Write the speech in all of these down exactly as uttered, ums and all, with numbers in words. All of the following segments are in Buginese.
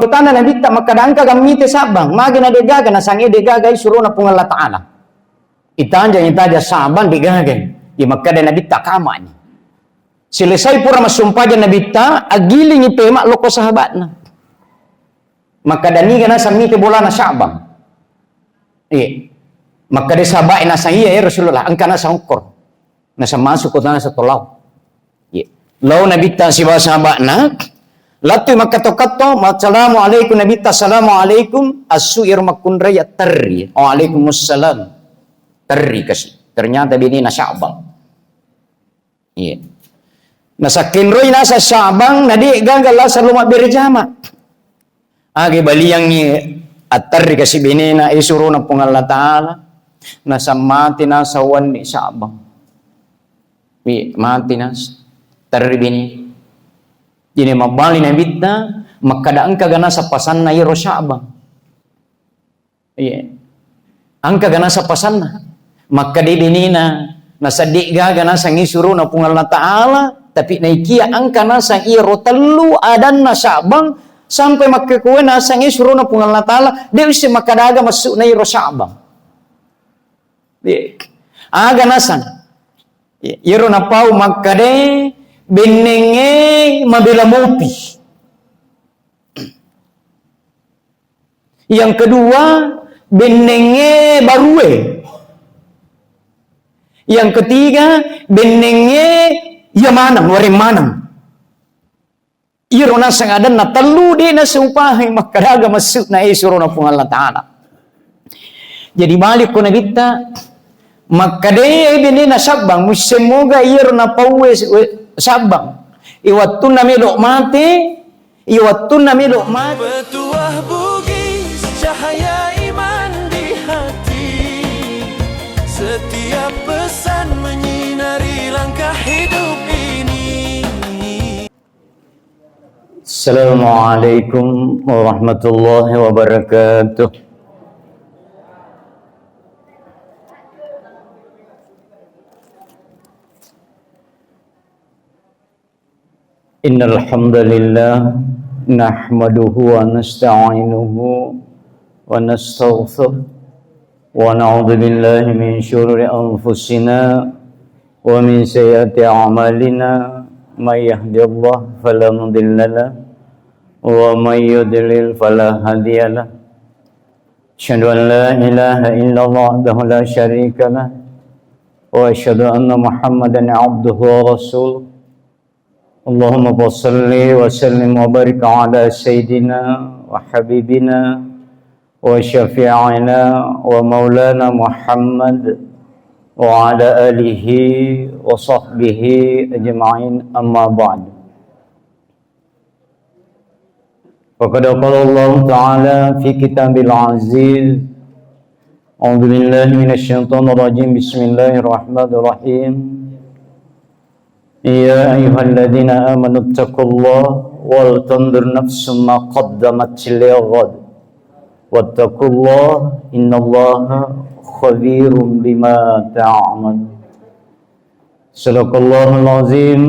Tana Nabitta makkada engka gammite Sya'ban, magi na degaga, nasange degaga isurona Puang Allah Ta'ala. Itanjang, itajang Sya'ban degaga. Iya makkada Nabitta kamani. Selesai pura massumpajang Nabitta, aggilingi pema lokko sahabatna. Makkada niga nasang mite bolana Sya'ban. Iya. Makkada sahabat nasang iya ya Rasulullah, engka nasang ukkoro. Nasang masuk kota nasang tolao. Iya. Lao Nabitta sibawa sahabatna, lattui makkatto-katto, "Assalamualaikum Nabitta, assalamualaikum." Assu iro makkunrai atterri. "Waalaikumsalam." Terri kasi. Ternyata benena Sya'ban. Iya. Nasakkenroi nasang Sya'ban, nadi gaga lasa lo mabbere jama. Age baliangngi atterri kasi benena, eh, surona Puang Allah Ta'ala. Nasang mati nasang wenni Sya'ban. Wi, mati nasang. Terri bene. Jadi mabbali Nabitta, makkada engka ga nasang pasanna iro Sya'ban. Iya. Engka ga nasang pasanna. Makkada benena, nasaddi gaga nasang isurona Puang Allah Ta'ala, tapi naikia engka nasang iro tellu adanna Sya'ban, sampai makkekue nasang isurona Puang Allah Ta'ala, de usse makkada aga massu'na iro Sya'ban. Iya. Aga nasang. Iya. Iro napau makkada bennengnge mabela mopi. Yang kedua, bennengnge barue. Yang ketiga, bennengnge iya maneng, wareng maneng. Iyaro naseng adanna tellu de naseng upahai makkadaga massu'na e surona Puang Allah Ta'ala. Jadi balik ko Nabitta, makkadai benena Sabbang, musseng moga iyaro napauwe, we, Sabbang. Iwattunna melo mate, iwattunna melo mate. Petuah Bugis, cahaya iman di hati. Setiap pesan menyinari langkah hidup ini. Assalamualaikum warahmatullahi wabarakatuh. Innal hamdalillah, nahmaduhu wa nasta'inuhu wa nastaghfiruh, wa na'udzu billahi min syururi anfusina wa min sayyiati a'malina. May yahdihillahu fala mudhillalah, wa may yudlil fala hadiyalah. Asyhadu an la ilaha illallah wahdahu la syarikalah, wa asyhadu anna Muhammadan abduhu wa rasuluh. Allahumma shalli wa sallim wa barik ala sayyidina wa habibina wa syafi'ina wa maulana Muhammad wa ala alihi wa sahbihi ajma'in, amma ba'd. Faqad qala Allahu ta'ala fi kitabil aziz, a'udzu billahi minasy syaithanir rajim. Bismillahirrahmanirrahim. Ya ayyuhalladzina amanu taqullaha wal tanzur nafsum ma qaddamat lighad. Wattaqullaha innallaha khabirum bima ta'malun. Sadaqallahul azim,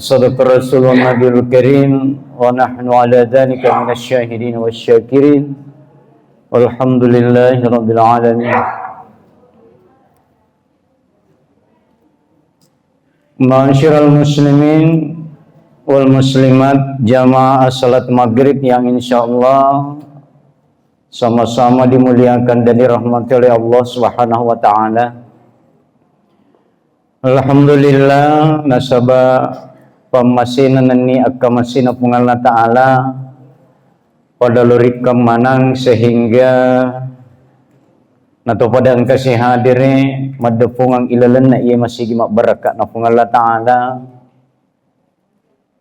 sadaqa rasulun nabiyul karim, wa nahnu ala dzalika minasy syahidin wasy syakirin. Walhamdulillahi rabbil alamin. Ma'asyiral muslimin wal muslimat, jamaah salat maghrib yang insyaallah sama-sama dimuliakan dan dirahmati oleh Allah Subhanahu wa taala. Alhamdulillah, nasaba pammasena nenni akkamasena Puang Allah Ta'ala pada lorikkang manang sehingga nato pada engka sihadire maddepungang ilalenna iya masigi mabbarakka na Puang Allah Ta'ala.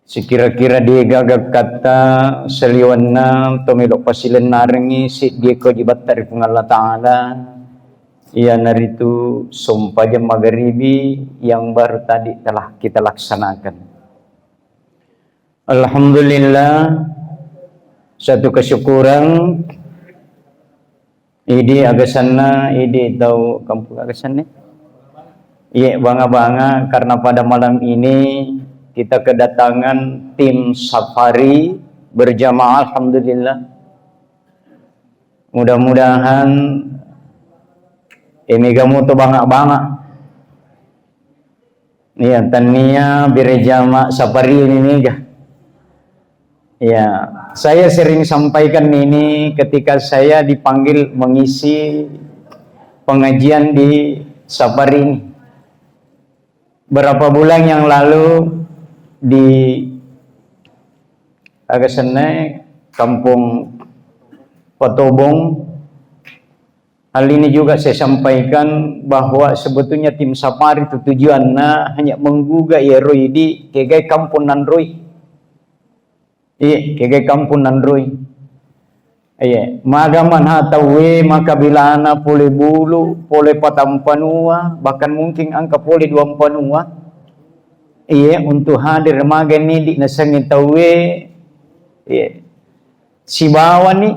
Sikira-kira degaga katta saliwenna to melo pasilennarengngi seddie kewajibatta ri Puang Allah Ta'ala, iyanaritu sompajang magaribi yang baru tadi telah kita laksanakan. Alhamdulillah, satu kesyukuran. Idi agasanna, idi tau kampung agasanna. Iye, banga-banga, karena pada malam ini kita kedatangan tim safari berjamaah, alhamdulillah. Mudah-mudahan, eh, mega muto banga-banga. Iya, tania berjamaah sapari ini mega. Ya, saya sering sampaikan ini ketika saya dipanggil mengisi pengajian di sapari ini. Berapa bulan yang lalu di Agasenai, Kampung Patobong, hal ini juga saya sampaikan bahwa sebetulnya tim sapari itu tujuanna hanya menggugah iyaro idi kegai kampung nanroi. Iya, kegai kampung nanroi. Iya, maga manha tauwe makabilana pole bulu, pole patampanua, bahkan mungkin engka pole duampanua. Iya, untuk hadir maga ni di nasengi tauwe. Iya. Sibawani,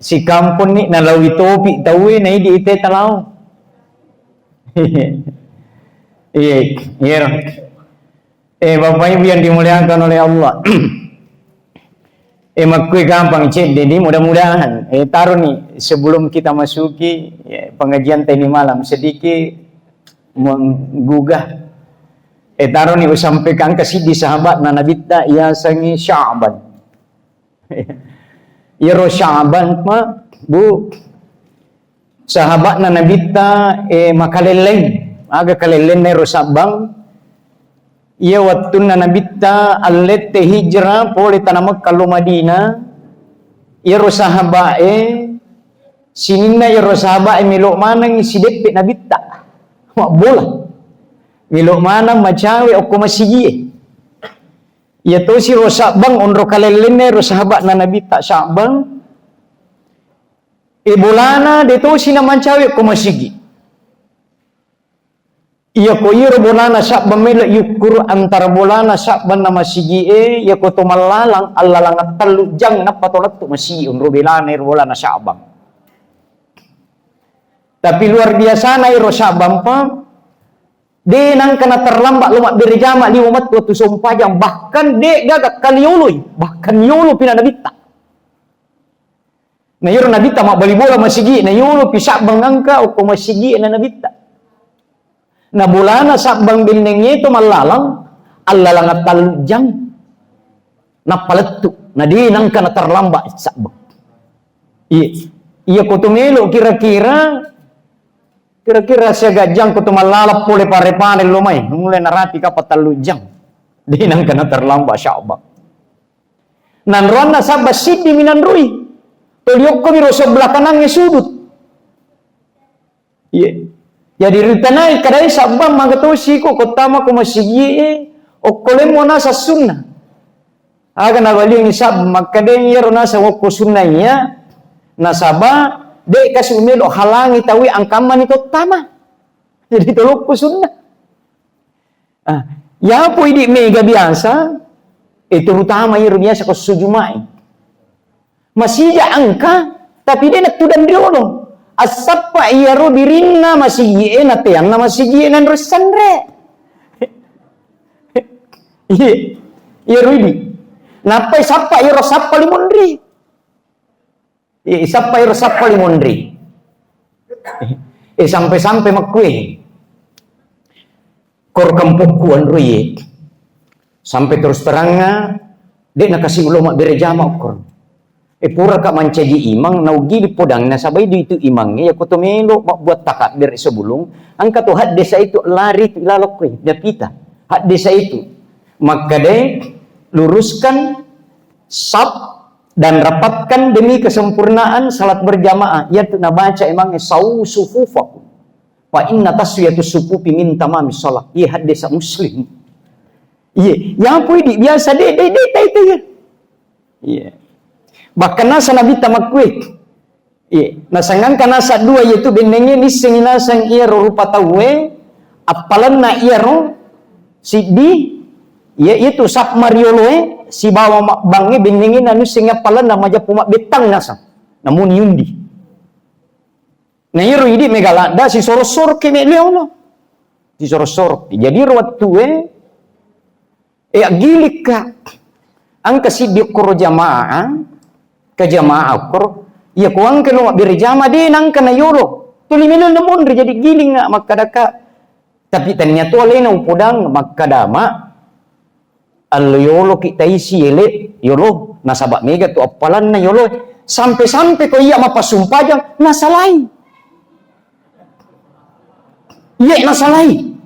sikampuni, nalawi topi tauwe, na idi ite talau. Iya, iya. Eh, Bapak Ibu yang dimuliakan oleh Allah. Eh, makkui gampang cedde di, mudah-mudahan. Eh, taruh nih, sebelum kita masuki, ya, pengajian tadi malam, sedikit menggugah. Eh, taruh nih, usampaikan ke sidi sahabat na Nabitta, ya, sangi Sya'ban. Iyaro Sya'ban, ma, Bu, sahabatna Nabitta, eh, makalelleng. Aga kalellenna ero Sabbang? Iya wettunna Nabitta allette hijrah pole tana Mekka lo Madinah. Iyaro sahabat e, sininna iyaro sahabat e melo maneng sideppe Nabitta. Mabbola. Melo maneng macawe okko masigie. Iya tosi ro Sabbang onro kalellenna ero sahabatna Nabitta Sabbang. E bolana de tosi na mancawe ko masigi. Iya ko iro bolana Sabbang melo yukkuru antara bolana Sabbang na masigi e, iya ko to mallalang, allalang tellu jang nappa to lettu masigi onro belana ero bolana Sabbang. Tapi luar biasana ero Sabbang pa, de nangka na terlambat lo mabbere jama lima mettu wettu sompajang, bahkan de gaga kalioloi, bahkan yolo pina Nabitta. Na iyaro Nabitta mabbali bola masigi, na yolo pi Sabbang engka okko masigi na Nabitta. Na bolana Sabbang bennengnge to mallalang, allalang tellu jang. Nappa lettu, na de nangka na terlambat Sabbang. Iya, iya ko to melo kira-kira, kira-kira siaga jang ko to mallalang pole Pare-Pare lo mai, mulai narapi kapang tellu jang. De nangka na terlambat Sabbang. Nanroanna Sabbang siddi mi nanroi. Toliokko mi ro sebelah kanangnge sudut. Iya. Jadi ritanai kadai Sabbang maga tosi ko, ko tama ko masigi e, okko lemmo nasa sunna. Aga nabaliangi Sabbang makkadai iyaro nasa okko sunna iya, nasaba de kasi melo halangi tawi angkammani to tama. Jadi tolokko sunna. Ah, yapo idi mega biasa, eh, terutama iyaro biasa ko sujumai. Masija engka, tapi de nattudang riolo. Assappa iyaro birinna masigi e, nateanna masigi e nanro sanre. Iya, iyaro idi. Nappai sappa iyaro sappa limonri. Eh, sappa ero sappa limonri. Eh, sampai-sampai makkue. Kor kampokku anroi. Sampai terus terangna, de nakasi ulo mabbere jama okkor. Eh, pura ka mancaji imang, naugi di podang, nasaba itu imangnge, ya koto melo mabbuat takabbere sebelum, engka to haddesa itu lari tu ilalokko, dapita. Haddesa itu. Makkadai, luruskan saf dan rapatkan demi kesempurnaan salat berjamaah. Iyatu nabaca imangnge, "Sawu sufufakum. Fa inna taswiyatus sufufi min tamamis shalah." Iya haddesa Muslim. Iya, yapo idi biasa de, de, de, tai, tai, ya. Iya. Bahkan nasa Nabitta makkue, Iya, naseng engka nasa dua, iyatu bennengnge nissengi naseng iyaro rupa tauwe, appalenna iyaro siddi, iya, iyatu saf marioloe sibawa mabbangnge bennengnge nanusseng appalenna majeppu mabbettang naseng. Namuni undi. Na iyaro idi mega ladda sisoro-soroki melo. Sisoro-soroki. Jadi ro wettue, E, aggilikka. Engka siddi okkoro jamaah, ke jamaah okkoro. Iya ko engka lo mabbere jama de nangka na yolo. Tuli melo na monri jadi giling na makkadaka. Tapi tania tu alena upodang makkadama allo yolo ki taisi ele yolo nasaba mega tu appalanna yolo. Sampai-sampai ko iya mapasumpajang nasalai. Iya nasalai.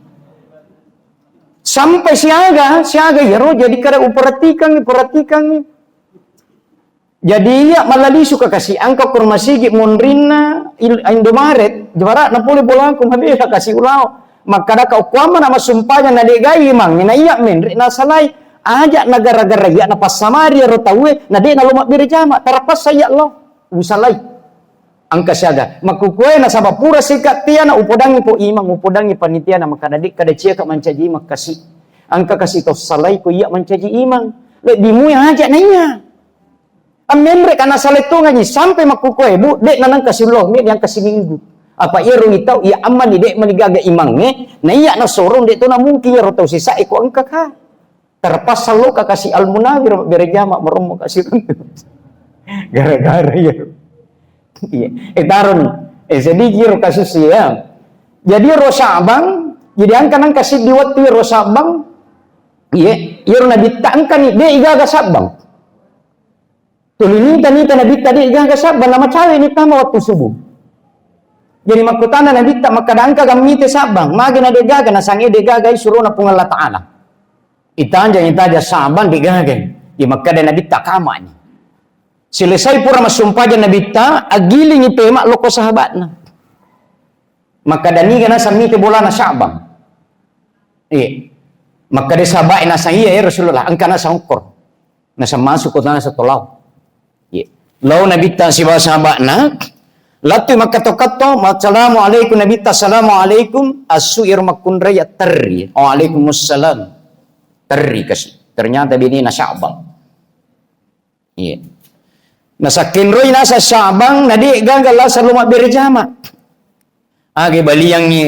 Sampai siaga, siaga iyaro jadi kada uperhatikan, perhatikan. Jadi iya mallalisu ka kasi angka kur masigi monrinna il-, Indomaret, juara na pole bolaku mabela kasi ulao. Makkada ka okkuamma na masumpajang na de gai imang, na iya menre nasalai. Aja na gara-gara iya na passamari ero tauwe, na de na lo mabbere jama, tarapassa iya lo. Usalai. Engka siaga. Makkukue nasaba pura sika tiana upodangi po imang, upodangi panitia na makkada de kada cia ka mancaji imang kasi. Engka kasi to salai ko iya mancaji imang. Lebbi mui aja na iya. Ammenre kana saletungaji sampai makkukue, Bu, de nanang kasi lo, me yang kasi minggu. Apa iya rungi tau iya ammani de mani gaga imangnge, na iya nasorong de to na mungkin iyaro tau sisa eko engka ka. Terpaksa lo ka kasi almunawi ro bere jama merommo kasi. Gara-gara iya. Iya. Eh taron, eh sedikit ro kasus ya. Jadi ro Sya'ban, jadi angka nang kasi di waktu ro Sya'ban, iya, iyaro nabitta engka ni, de igaga Sya'ban. Tuli nita-nita nabitta de gaga Sya'ban, namacawe ni tama waktu subuh. Jadi makkutana nabitta makkada engka gammite Sya'ban, magi na de gaga, nasange de gaga surona Puang Allah Ta'ala. Itajang, itajang Sya'ban de gaga. Di makkada nabitta kamani. Selesai pura massumpajang nabitta, aggilingi pema loko sahabatna. Makkada niga nasang mite bolana Sya'ban. Iya. Makkada sahabat nasang iya ya Rasulullah, engka nasang ukkor. Nasang masuk kota nasang tolau. Iya. Lau nabitta sibawa sahabatna, lattui makkatto-katto, "Assalamualaikum," nabitta, "Assalamualaikum," assu iro makkunrai atterri. "Waalaikumsalam." Terri kasi. Ternyata binina Sya'ban. Iya. Nasakkenroi nasang Sya'ban, na de gaga lasa lo mabbere jama. Age baliangngi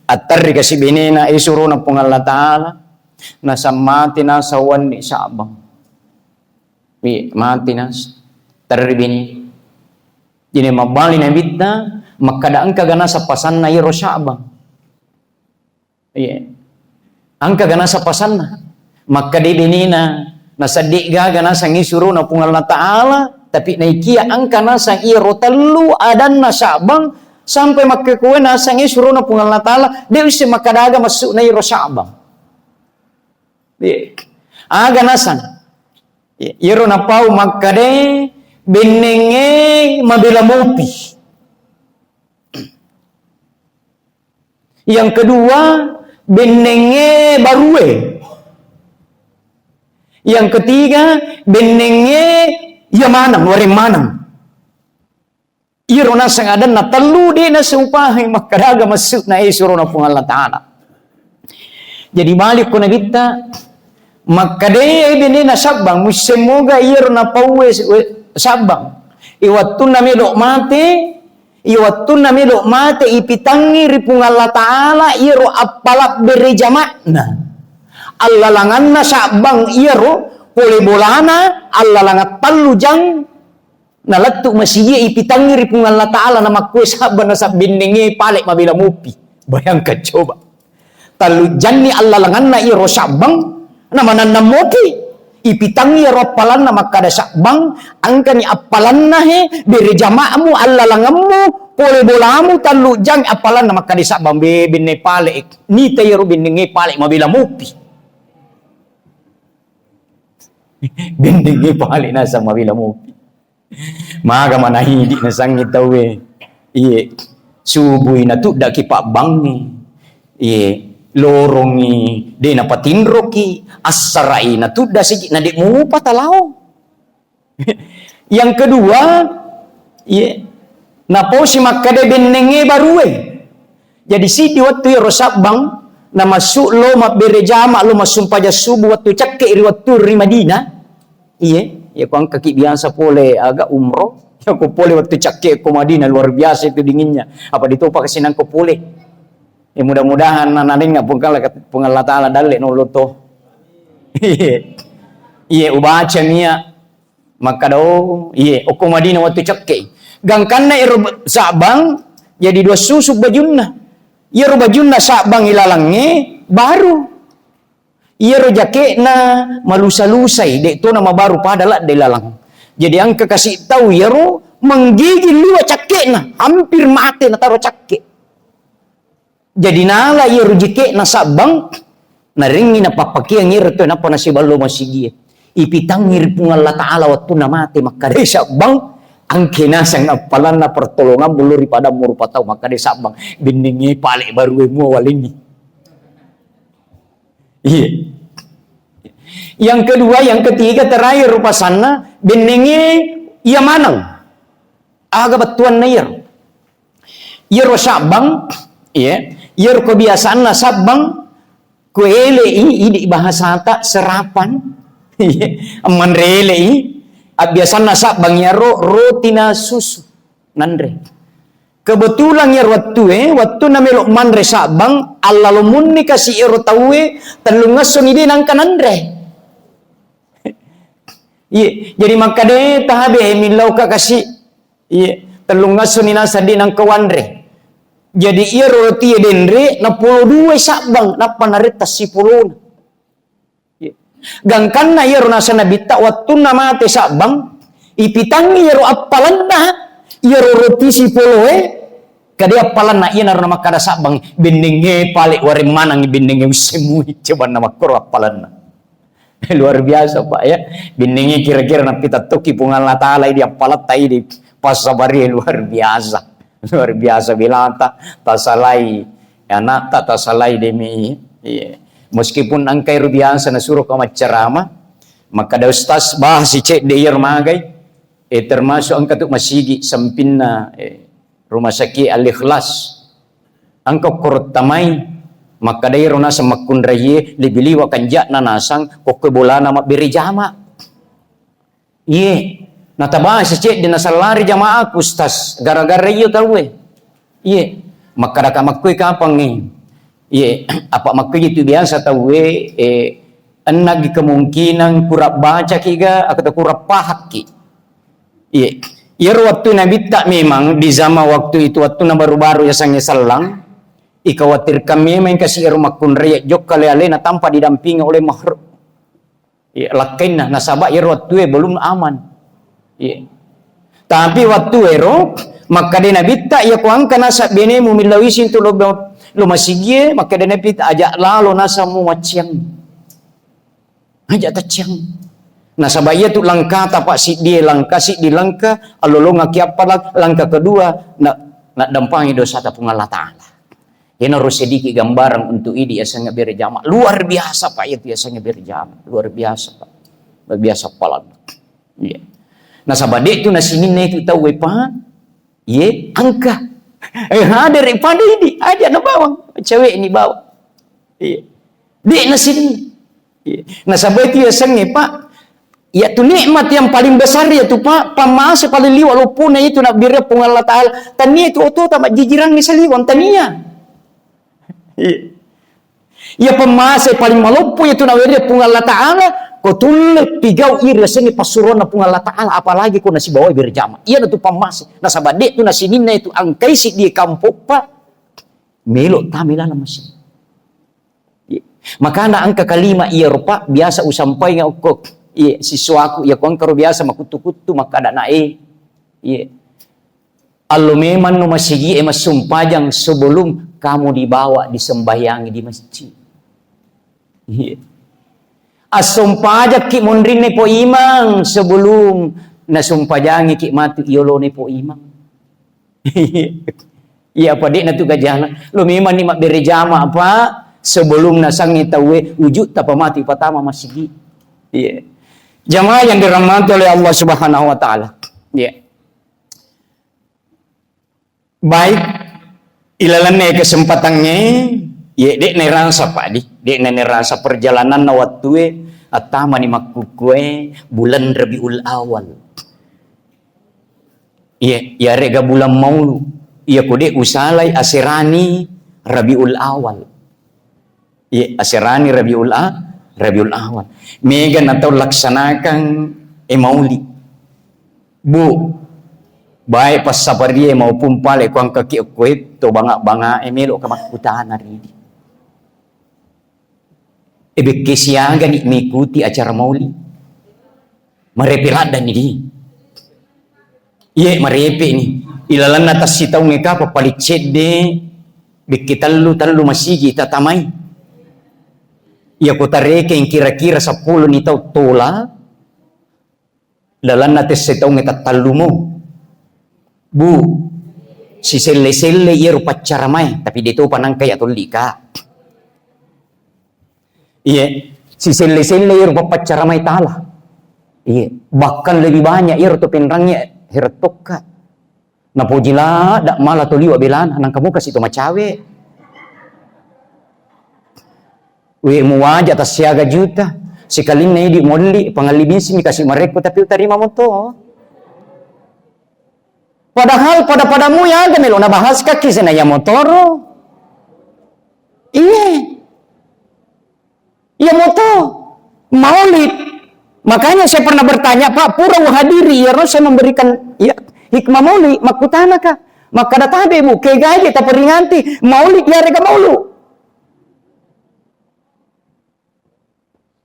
atterri kasi benena, eh, surona Puang Allah Ta'ala. Nasang mati nasang wenni Sya'ban. Wi, mati nasang. Terri bene. Jadi mabbali nabitta, makkada engka ga nasang pasanna iro Sya'ban. Iya. Engka ga nasang pasanna. Makkada benena, nasaddi gaga nasang surona Puang Allah Ta'ala, tapi naikia engka nasang iro tellu adanna Sya'ban, sampai makkekue nasang surona Puang Allah Ta'ala, de usse makkada aga massu'na iro Sya'ban. Iya. Aga nasang. Iya. Iyaro napau makkada bennengnge mabela mopi. Yang kedua, bennengnge barue. Yang ketiga, bennengnge iya maneng, wareng maneng. Iyaro naseng adanna tellu de naseng upahe makkadaga massu'na e surona Puang Allah Ta'ala. Jadi balik ko nabitta, makkadai benena Sabbang, muissemmoga iyaro napauwe Sabbang. Iwattunna melo mate, iwattunna melo mate, ipitangngi ri Puang Allah Ta'ala iyaro appala bere jama'na. Allalanganna Sabbang iyaro pole bolana, allalangan tellu jang, nalettu masigie ipitangngi ri Puang Allah Ta'ala, namakkue Sabbang naseng bennengnge pale mabela mopi. Bayangkan coba. Tellu janni allalanganna iyaro Sabbang, namanennang mopi. Ipitangngi iyaro appalanna makkada Sabbang, engkani appalanna he, bere jama'mu, allalangemmu, pole bolamu, tellu jang appalanna makkada Sabbang, be, benne pale, nita iyaro bennengnge pale mabela mopi. Bennengnge pale naseng mabela mopi. Maga mana idi nasengngi tauwe. Iye, subui natuddaki pabbangnge. Iye, lorongngi de napatinroki, assarai natudda siki, na de mupa talao. Yang kedua, iye, naposi makkeda bennengnge barue. Jadi siddi wettu iyaro Sabbang, namassu lo mabbere jama lo massumpajang subuh wettu cekke ri wettu ri Madinah. Iye, iya ko engkaki biasa pole aga umroh, iya ko pole wettu cakke ko Madinah luar biasa itu dinginnya. Apa ditopa kasi nangko pole. Ya mudah-mudahan nanaringa Puang Allah, Puang Allah Ta'ala dalle nolo to. Iye. Iye, ubaca mia. Makkada, oh, iye, okko Madinah wettu cakke. Gangkanna ero Sa'bang, jadi dua susu bajunna. Iyaro bajunna Sa'bang ilalangnge baru. Iyaro jake'na malusa-lusai, de' tona mabaru pada ladde lalang. Jadi engka kasi tau iyaro menggigil liwa cakke'na, hampir mate nataro cakke. Jadi nala iyaro jake'na Sa'bang, narengngi napappakeang iyaro to, nappa nasiballo masigie. Ipitangngi ri Puang Allah Ta'ala wettunna mate, makkadai Sa'bang, engke naseng appalanna pertolonganmu lao ri padammu rupa tau, makkadai Sa'bang, bennengnge pale barue mua walengngi. Iya. Yang kedua, yang ketiga, terakhir rupasanna, bennengnge iya maneng. Aga bettuanna iyaro? Iyaro Sa'bang, iya, iyaro kebiasaanna Sa'bang, ko ele'i, idi bahasata serapan, iya, manre ele'i, abbiasanna Sa'bang iyaro roti na susu nanre. Kebetulan iyaro wettue, wettunna melo manre Sa'bang, allalo munni kasi ero tauwe, tellung essoni de nangka nanre. Iya, jadi makkade tabe millau ka kasi. Iya, tellung essoni naseng de nangka wanre. Jadi iyaro rotie denre napolo dua Sa'bang, nappa naretta sipolona. Iya. Gangkanna iyaro naseng Nabitta, wettunna mate Sa'bang, ipitangngi iyaro appalanna, iyaro roti sipoloe, kade appalanna, iyanaro namakkada Sa'bang, bennengnge pale wareng maneng, bennengnge ussemmui, cobanna makkoro appalanna. Luar biasa, Pak, ya. Bennengnge kira-kira napitattoki Puang Allah Ta'ala idi appalatta idi passabari luar biasa. Luar biasa bilata, tasalai anakta, tasalai demi, iya. Meskipun engkai ro biasa nasuro ka maccarama, makkada ustaz, bah, si cedde iya magai, eh, termasuk engka tu masigi sampinna, eh, rumah sakit Al-Ikhlas. Engka koro tamai, makkadai ro naseng makkunraie, lebih liwa kanja'na nasang, kokko bolana mabbere jama. Iye, natabasi cedde nasallari jamaaku, Ustaz, gara-gara iyo tauwe. Iye, makkadaka makkoi kapangngi. Iye, apa makkoi itu biasa tauwe, eh, ennagi kemungkinan kurang bacaki ga atau kurang pahakki. Iye, iyaro wettu Nabitta memang di zaman waktu itu, wettunna baru-baru yasengnge sellang, ikhawatirkan memang kasi ero makkunrai jokka le alena tanpa didampingi oleh makhluk. Iya, lakkainna, nasaba iyaro wettue belum aman. Iya. Tapi wettuero, makkeda Nabitta, iya ko engka naseng benemu millau isin tu lo, lo masigie, makkeda Nabitta, aja lalo naseng muacciang. Aja tacciang. Nasaba iya tu langkata, Pak, siddie langka, siddi langka, allolongaki appalang, langka kedua, na, naddampangi dosata Puang Allah Ta'ala. Iyanaro sedikit gambaran untuk idi yasengnge bere jama. Luar biasa, Pak, itu yasengnge bere jama. Luar biasa, Pak. Luar biasa palan. Iya. Nasaba de tu nasininna itu tauwe, Pak. Iye, engka. Eh, hadere pada idi, aja na bawang. Cewek ni bawang. Iya. De nasininna. Iya. Nasaba itu yasengnge, Pak, iya tu nikmat yang paling besar ya tu, Pak, pammase paling liwa loppona itu nabbere Puang Allah Ta'ala. Tania itu otota majjijirangngi saliweng, tania. Iya. Iya pammase paling maloppo itu nawerre Puang Allah Ta'ala, ko tulle pigau iri yasengnge passuroanna Puang Allah Ta'ala, apalagi ko nasibawai berjama. Iya na tu pammase. Nasaba de tu nasininna itu engkai siddi kampong, Pak. Melo tame laleng masing. Iya. Makana engka kalima iyaro, Pak, biasa usampaikan okko, iya, siswaku, iya, ko engkaro biasa makuttu-kuttu, makkada na, eh, iya. Allo memang no masigie massumpajang sebelum kamu dibawa disembahyangi di masjid. Iya. Assumpajakki monrinne po imang sebelum nasumpajangiki matu iyolone po imang. Iya, apa de'na tu gajana? Lo memang ni mabbere jama apa sebelum nasangi tauwe wujud tapa mati patama masigi. Iya. Jamaah yang dirahmati oleh Allah Subhanahu wa Ta'ala. Iya. Baik, ilalenna kesempatangnge, ye, de'na nerasa, Pak, di, de'na nerasa perjalananna wattue, attamani makkukkue bulan Rabiul Awal. Ye, yarega bulan maulu, iya ko de usalai aserani Rabiul Awal. Iye, aserani Rabiul A-, Rabiul Awal. Mega na tau laksanakan e mauli. Bu, baik passaparie maupun pale kuangkaki okkoe to banga-banga e melo ka makkutana ridi. E bekke siagani mengikuti acara mauli. Marepe laddani di. Iye marepe ni. Ilalanna tassitaung eka paling cedde bekke tellu, tellu masigi tatamai. Iya kota rekeng kira-kira seppulo ni tau tola, lalanna tessitaung tattallumo. Bu, siselle-selle iyaro paccaramae, tapi de topa nangka ya tolli ka. Iye, siselle-selle iyaro pappaccaramae tala. Iye, bahkan lebih banyak iyaro to penrangnge herettokka. Napoji ladda mala to liwa belana, nangka muka si to macawe. We muwaja tassiaga juta, sikalinna idi molli, pangalli bismi kasi marekko tapi utarima moto. Padahal pada-padamu ya aga melo nabahas kaki sena ya motoro. Iye. Iya moto. Maulid. Makanya saya pernah bertanya, "Pak, pura uhadiri, ya saya memberikan ya, hikmah maulid, makkutana ka." Makkada tabe, Bu, kegaje taperingati maulid ya rega maulu.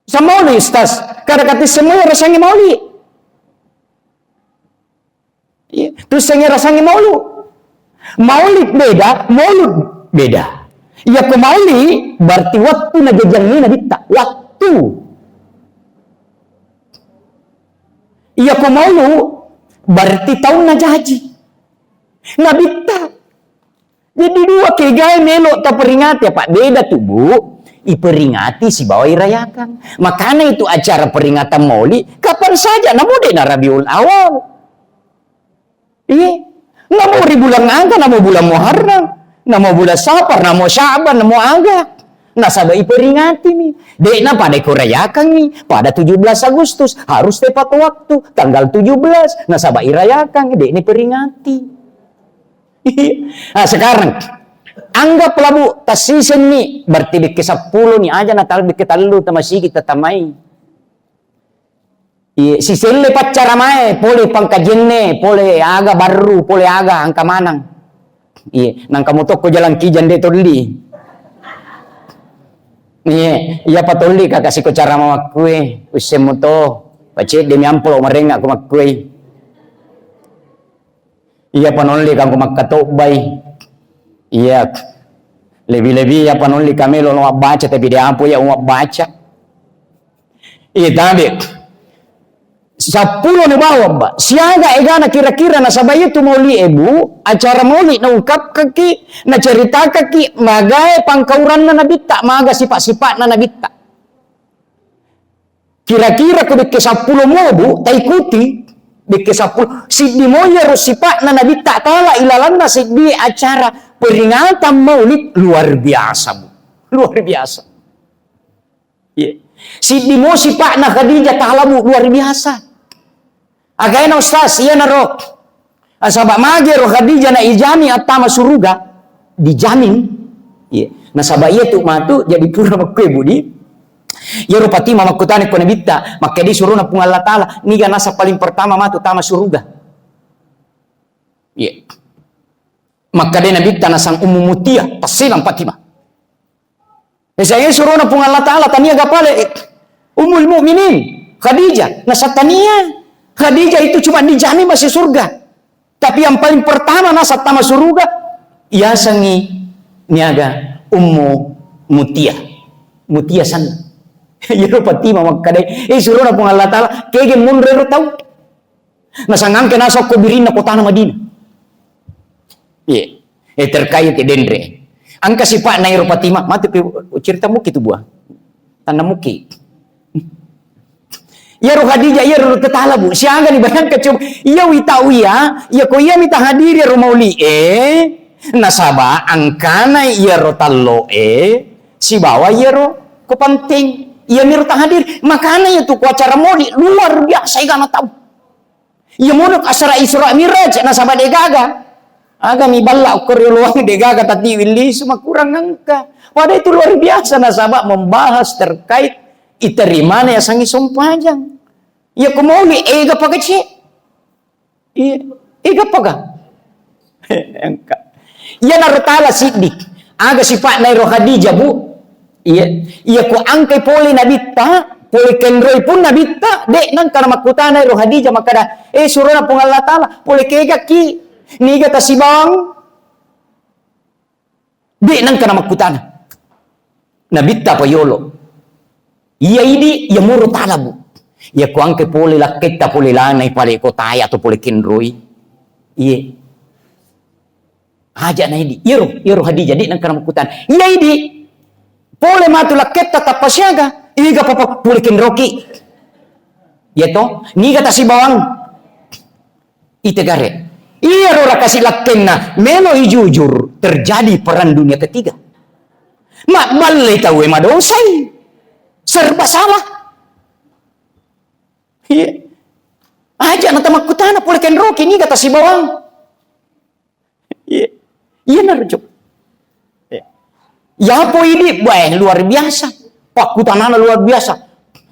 Sa maulid, Ustaz. Kada kati semua ya rasangi maulid. Iya, terus saya ngerasangi maulu. Maulid beda, maulud beda. Iya ko mauli berarti waktu najajangi nabitta. Waktu. Iya ko maulu berarti tahun najaji. Nabitta. Jadi dua kegae melo taperingati, apa beda tu, Bu? Iperingati sibawa irayakan. Makana itu acara peringatan mauli kapan saja, namu de na Rabiul Awal. Iya. Namo ri bulan aga, namo bulan Muharram, namo bulan Safar, namo Sya'ban, namo aga. Nasaba iperingati mi. De'na pada ikurayakan mi pada tujuh belas Agustus, harus tepat waktu tanggal tujuh belas. Nasaba irayakan, de'na iperingati. Nah, sekarang anggaplah, Bu, tassisenni, berarti bekke seppulo ni aja natal bekke tellu tamasigi tatamai. Iye, siselle paccaramae, pole pangkajenne, pole aga barru, pole aga angka manang. Iye, nangka mutokko jalan kijang de tolli. Iye, iya patolli kaka siko carama makkue, usse muto, pacedde mi amplop marenga ko makkue. Iya panolli kangku makkatobbai. Iya. Lebih-lebih iya panolli kamelo lo mabbaca, tapi de apo iya mabbaca. Iya tabe. Seppulo ni bawang, Pak. Siaga egana kira-kira nasaba itu mauli ebu, acara mauli naungkapkaki, naceritakaki, magae pangkauranna nabitta, maga sifat-sifatna nabitta. Kira-kira ko dekke seppulo mobu taikuti, dekke seppulo, siddi mo iyaro sipa'na Nabitta tala ilalanna siddi acara peringatan Maulid, luar biasa, Bu. Luar biasa. Iya. Siddi mo sipa'na Khadijah tala, Bu, luar biasa. Agaena, Ustaz, iyanaro. Nasaba magi ro Khadijah na ijami attama suruga, dijamin. Iya. Nasaba iya tu matu jadi pura makkue budi. Iyaro Fatimah makkutana ko Nabitta, makkeda surona Puang Allah Taala, niga nasab paling pertama matu tama suruga. Iya. Makkeda Nabitta nasang Ummu Mutiyah, tasselang Fatimah. Misalnya surona Puang Allah Taala tania gapale, eh, Ummul Mukminin Khadijah, nasab tania. Khadijah itu cuma dijamin masuk surga. Tapi yang paling pertama nasab tama suruga, yasengi niaga Ummu Mutiyah. Mutiyah san. Iyaro Fatimah makkeda, eh, surona Puang Allah Taala, kege munrero tau. Nasangangke nasokko birinna kotana Madinah. Iya. Eh, terkait denre. Angka sipa'na ero Fatimah, matu pe cerita muki tu bua. Tanna muki. Iyaro Khadijah, iyaro tetala, Bu. Siaga ni bayangkan coba. Iya wita uya, iya ko iya mita hadiri ero mauli, eh. Nasaba angkana iyaro tallo, eh. Sibawa iyaro ko penting. Iya miro tahadiri. Makana iya tu ko acara mauli luar biasa egana tau. Iya mono asara Isra Miraj, nasaba degaga. Aga mi balla okko rioloang degaga tatiwi lisu makurang angka. Pada itu luar biasa nasaba membahas terkait Iterimana yasengnge sompajang. Iya ko mauli, ega pagace. Iya, ega paga. Engka. Iyanaro tala siddi. Aga sipa'na ero Khadijah, Bu? Iya. Iya ko angkai pole nabitta, pole kenroi pun nabitta, de' nengka namakkutana ero Khadijah makkada, "Eh, surona Puang Allah Taala, pole kegakki, niga tasibawang?" De' nengka namakkutana. Nabitta pa yolo. Iya idi, iya muro talabu. Iya ko angke pole lakketta, pole lanai pale kotae atau pole kenroi. Iye. Aja na idi. Iyaro, iyaro Khadijah, de' nengka namakkutana. Iya idi. Pole matu lakketta tappa siaga. Iga papa pole kenroki. Iya to, niga tasibawang. Itegare. Iyaro rakasi lakkenna, melo ijujur, terjadi perang dunia ketiga. Mabballe tauwe madosai. Serba salah. Iya. Aja na tamakkutana pole kenroki niga tasibawang. Iya. Iya narjo. Iya. Yapo idi, wah, luar biasa. Pakkutanana luar biasa.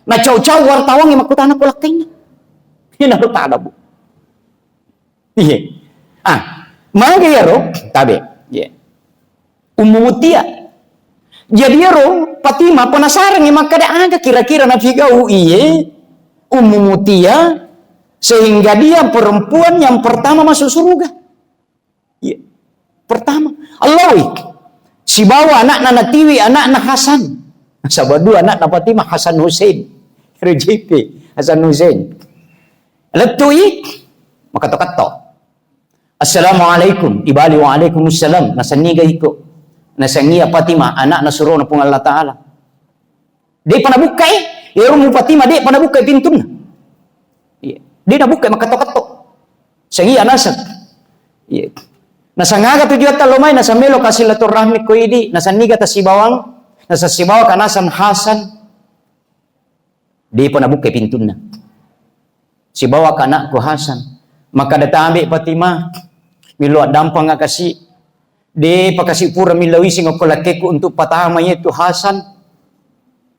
Na cau-cau wartawan yang makkutana ko lakkainna. Iya naro tada, Bu. Iya. Ah, mangga iyaro, tabe. Iya. Ummu Mutia. Jadi ero Fatimah penasaran ya makkada aga kira-kira napigau iye Ummu Mutia sehingga dia perempuan yang pertama masuk surga. Iya. Pertama, Allawi sibawa anakna natiwi anakna Hasan. Sabaddu anakna Fatimah Hasan Hussein. R J P Hasan Hussein. Lettui makatto-katto. "Assalamualaikum." Ibali, "Waalaikumsalam." Nasenniga iko? Nasennia Fatimah, anakna surona Puang Allah Taala. De'pa nabukkai, ero Ummu Fatimah de'pa nabukkai pintunna. Iya. De' nabukkai, makatto-katto. Sengia naseng. Iya. Nasengaga tujuatta lo mai, naseng melo ka silaturahmi ko idi, nasenniga tasibawang, naseng sibawaka naseng Hasan. De'pa nabukkai pintunna. Sibawaka anakku Hasan. Makkada, "Tabe Fatimah, millau addampengngakasi. De'pa kasi pura millau ising okko lakkekku untuk patama iyetu Hasan."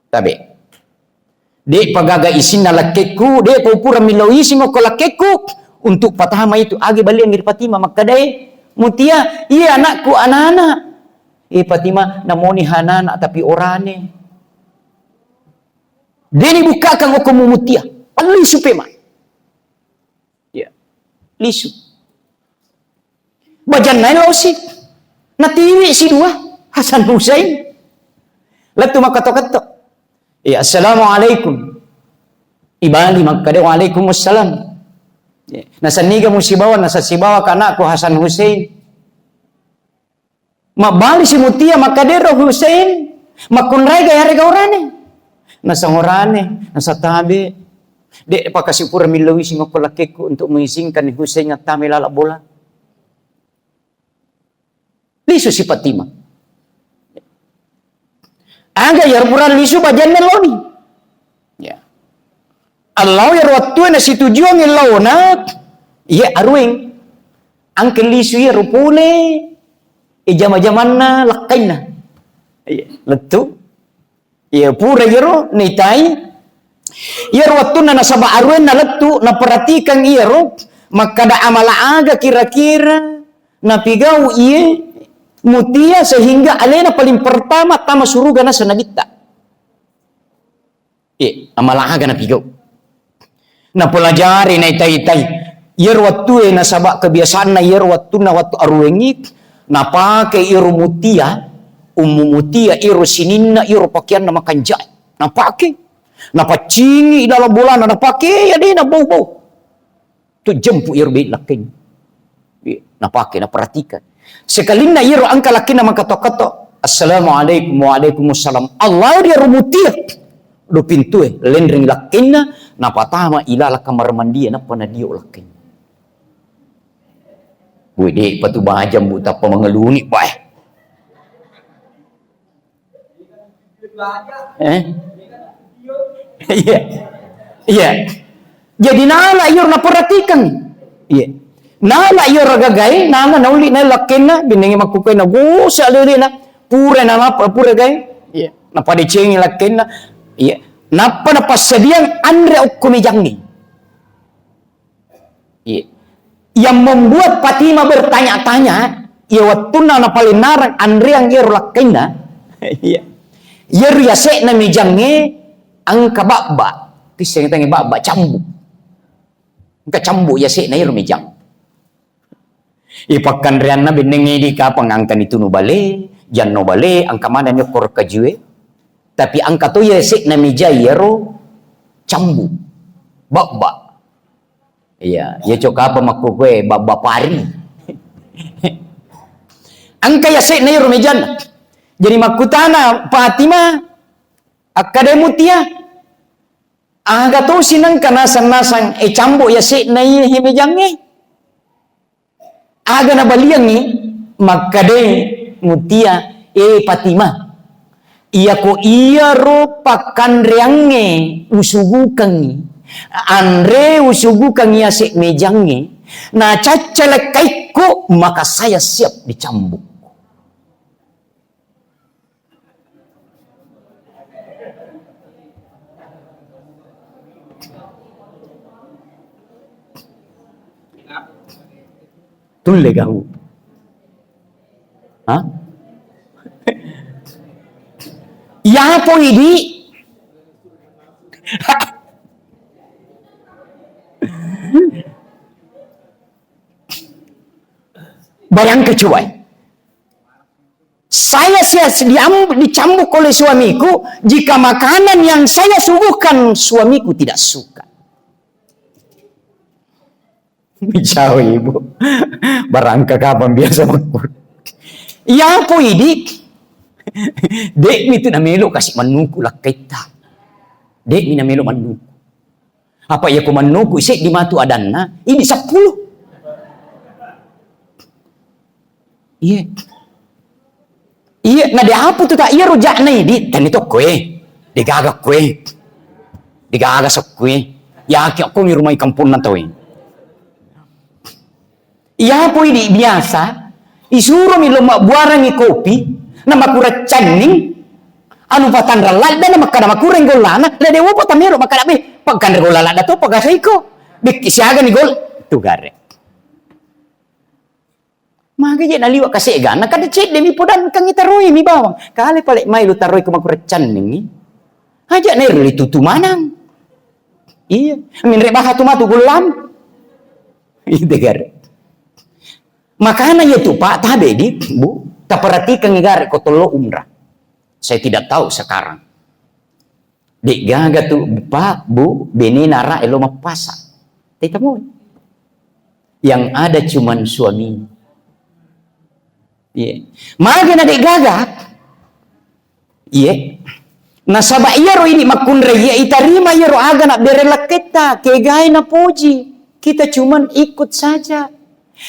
Tabe. "De'pa gaga isinna lakkekku, de'pa upura millau ising okko lakkekku untuk patama itu." Agi baliangngi ri Fatimah makkadae, "Mutia, iya anakku anana." Eh, Fatimah, namoni hanana tapi orane. De'ni bukkakang okko Ummu Mutia. Lisu pema. Iya. Lisu. Bajanna laosi. Natiwi si dua. Hasan Husain. Lettu makkatto-katto. Iya, "Assalamualaikum." Ibali makkada, "Waalaikumsalam." Iya. Nasenniga musibawa, naseng sibawaka anakku Hasan Husain. Mabbali si Mutia makkadero Husain, "Makkunraega yarega orane?" Naseng orane, naseng tabe. "De'pa kasi pura millau ising okko lakkekku untuk mengizinkan Husain attamai laleng bola." Lisu si Fatimah. Aga iyaro pura lisu bajanna loni. Ya. Allau iyaro wattue nasitujuang laona, iya arueng. Angke lisu iyaro pole, e jama-jamanna lakkainna. Iya, lettu. Iya, pura iyaro naitai. Iyaro wettunna nasaba aruenna lettu, naperhatikan iyaro, makkada amala aga kira-kira napigau iye Mutia sehingga alena paling pertama tama suruga naseng nabitta. Iya, amala aga napigau. Napelajari, naitai-tai. Iyaro wettue nasaba kebiasaanna iyaro wettunna wettu aruwengngi, napake iyaro Mutia, Ummu Mutia, iyaro sininna, iyaro pakeanna makanjae. Napake. Napaccingi dalam bolana, napake, ya de nabau-bau. Tu jempu iyaro be lakkainna. Iya, napake, naperhatikan. Sekalinna iyaro engka lakkainna makato-kato, "Assalamualaikum." "Waalaikumsalam." Allah dia ro Mutia. Do pintue, lenreng lakkainna, napatama ilala kamar mandie, nappa nadio lakkainna. Wede patu bajang bu tappa mangeluni bae. Eh? Iya. Iya. Jadi nala iyaro naperhatikan. Iya. Nala iyaro gagae, nala nauli na lakkainna, binenge makkukkue nagosa lelena. Pura na apa, pura gae. Iya. Napadecengi lakkainna. Iya. Nappa napassadiang anre okko mejangnge. Iya. Yang membuat Fatimah bertanya-tanya, iya, wettunna napalenareng anreang iyaro lakkainna. Iya. Iyaro yase'na mejangnge engka babba. Tisseng tangnge babba, cambu. Engka cambu yase'na iyaro mejang. Ipakkanreanna benneng idi kapang engkani tunu bale, janno bale, engka manenni okko kajue. Tapi engka to yase'na meja iyaro cambu. Babba. Iya, iya cok apa makkukue babba pari. Engka yase'na iyaro mejanna. Jadi makkutana Fatimah, akkade Mutia, aga tosi nengka nasang-nasang e cambu yase'na iye he mejangnge? Aga nabaliangngi, makkade Mutia, e Fatimah, iyako iyaro pakkanreangnge usugukengngi, anre usugukengngi yase' mejangnge, nacacca lekkaikku, maka saya siap dicambuk. Tulle gau. Hah? Yapo idi. Bayangkan coba. Saya, saya diam-, dicambuk oleh suamiku jika makanan yang saya suguhkan suamiku tidak suka. Jauh ibu. Barangka kapang biasa makku. Yapo idi. De'mi tu namelo kasi mannuku lakkaitta. De'mi namelo mannuku. Apa iya ko mannuku seddi matu adanna, idi seppulo. Iya. Iya, na de apu tu tak iya rojakna idi, tani tokko e. Degaga koe. Degaga sokko e. Yaki aku mi rumah kampung na tau e. Iyapo idi biasa, isuromi lo mabbuarangngi kopi, na makurang canning, anu patanrang ladda na makkada makurang gollana, na dewa pa tamero makkada, "Beh, pakkanre golla ladda to, pagasaiko." Bek-, siaga ni gol-, tu gare. Magi je naliwa kasega, na kada cedde mi podan kang itaroi mi bawang. Kale pale mai lu taroi ko makurang canning. Aja nero litutu manang. Iya, minre baha tu matu gollam. Itu gare. Makana iya tu, Pak, tabe di, Bu, taperhatikan gare ko tollo umrah. Saya tidak tahu sekarang. Dek gaga tu, Pak, Bu, bene nara elo mappasa. Teta mo. Yang ada cuman suami. Iya. Magi na dek gaga. Iya. Nasaba iyaro idi makkunrai iya itarima iyaro aga nabbere lakketta, kegai napoji. Kita cuman ikut saja.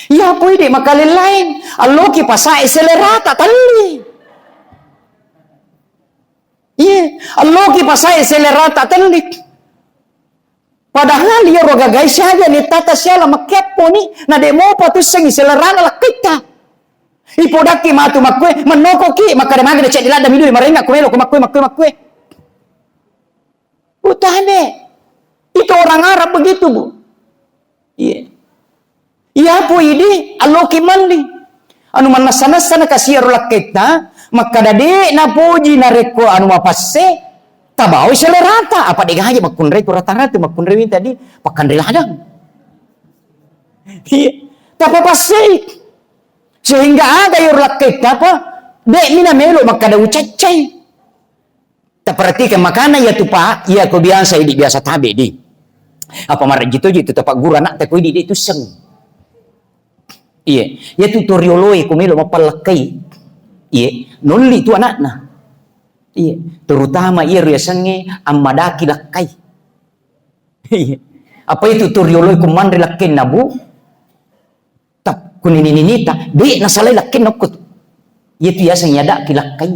Iya poi de makalellain. Alloki pasae selerata talli. Iya, alloki pasae selerata talli. Padahal iyaro gagai siaga ni tata siala makkepponi, na de mopa tussengi selerana lakketta. Ipodakki matu makkue, mennokoki, makkada magi na cedde ladda midui, marenga ko melo ko makkue, makkue, makkue. Utane. Itu orang Arab begitu, Bu. Iya. Iya, po idi, alloki malli. Anu mannessa-nessa na kasiaro lakketta, makkada de napoji narekko anu mapasse, tabaoi selerata, apa de gaje makkunrai tu rata-rata, makkunrai tadi, pakkanre ladang. Iya. Tapapassei. Sehingga aga iyaro lakketta apa, de'mi namelo makkada ucaccai. Taperhatikan makana iya tu, Pak, iya ko biasa idi biasa tabe di. Apa marajji toji tu tapagguru anakta ko idi de tusseng. Iya, iya tu torioloe ko melo mappallakkai. Iya, nolli tu anakna. Iya, terutama iya riasengnge ammadaki lakkai. Iya. Apa itu torioloe ko manre lakkenna, Bu? Tap-, kunini-ninita, de nasalai lakkenna okko tu. Iya tu yaseng yadaki lakkai.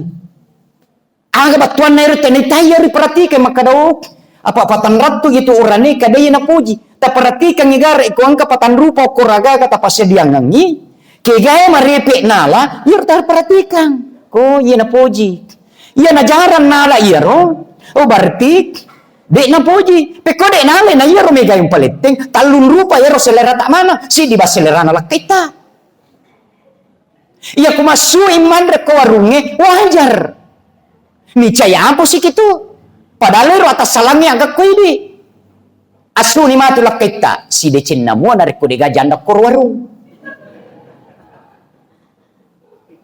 Aga battuanna ero tena taiya riperhatikan makkada, oh, apa patanrattu itu orane kada iya napoji. Taperhatikan igare ko engka patanrupa okko ragaga tapassediangengngi, kegae marepe nala, iyaro taperhatikan. Ko iya napoji. Iya najarang nala iyaro, oh, berarti De' napoji, pekko de' nale na iyaro mega yang paletteng, tallung rupa iyaro selerata maneng, siddi ba selerana lakkaitta. Iya ku massui manre ko warungnge, wajar. Micai apa siki tu? Padahal ero atassalangnge aga ko idi. Assuni matu lakkaitta, sidecenna mua narekko dega janda koro warung.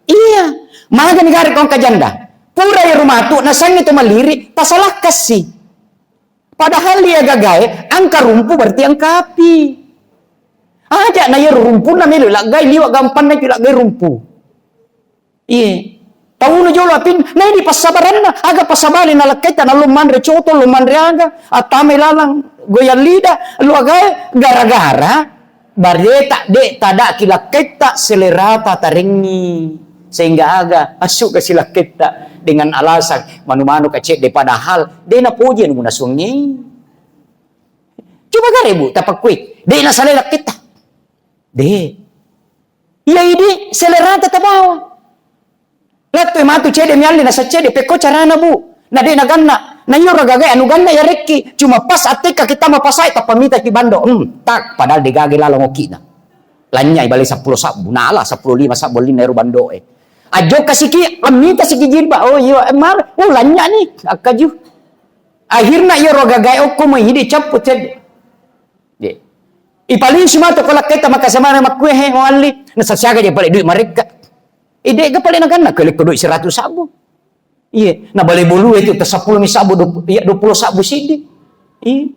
Iya, magani gare ko engka janda. Pura ero matu, nasangi to maliri, tasalakkassi. Padahal iya gagae, angka rumpu berarti angka api. Aja na iyaro rumpunna melo laggai liwa gampanna pi laggai rumpu. Iye. Tauno jolo apin, na idi passabaranna, aga passabari na lakkaitta, na lo manre coto, lo manre aga, attamai lalang, goyang lida, lo agae, gara-gara, bareta, de, tadaki lakkaitta, selerata tarengi. Sehingga aga, assuka si lakkaitta dengan alasan manu-manu ka cedde, padahal de napoji anu munasuangnge. Coba gare, Bu, tapakkui, de nasalai lakkaitta. De. Iya idi selerata tabawa. Lattu matu cede mialli nasa cede, pekko carana, Bu. Na de naganna. Na iyaro gagae anu ganna yarekki. Cuma pas attekka kita mapasai tappa mita ki bando. Hmm, tak, padahal de gage laleng okina. Lanyai bale seppulo sabbu, nala seppulo lima sabbu allinna ero bandoe. Ajokka siki, ammita siki jilbab. Oh iya, eh, mar, oh lanya ni, akkaju. Akhirna iyaro gagae okko mai idi cappu cede. Ye. Ipaling sumata ko lakketa maka semana makkue he ngoalli. Nasa siaga je pale duit marekka. Ide ga pale naganna ko lekko duit seratus sabbu. Iye, na bale bolu itu ta seppulo mi sabbu, dua puluh, iya, dua puluh sabbu siddi. Iye.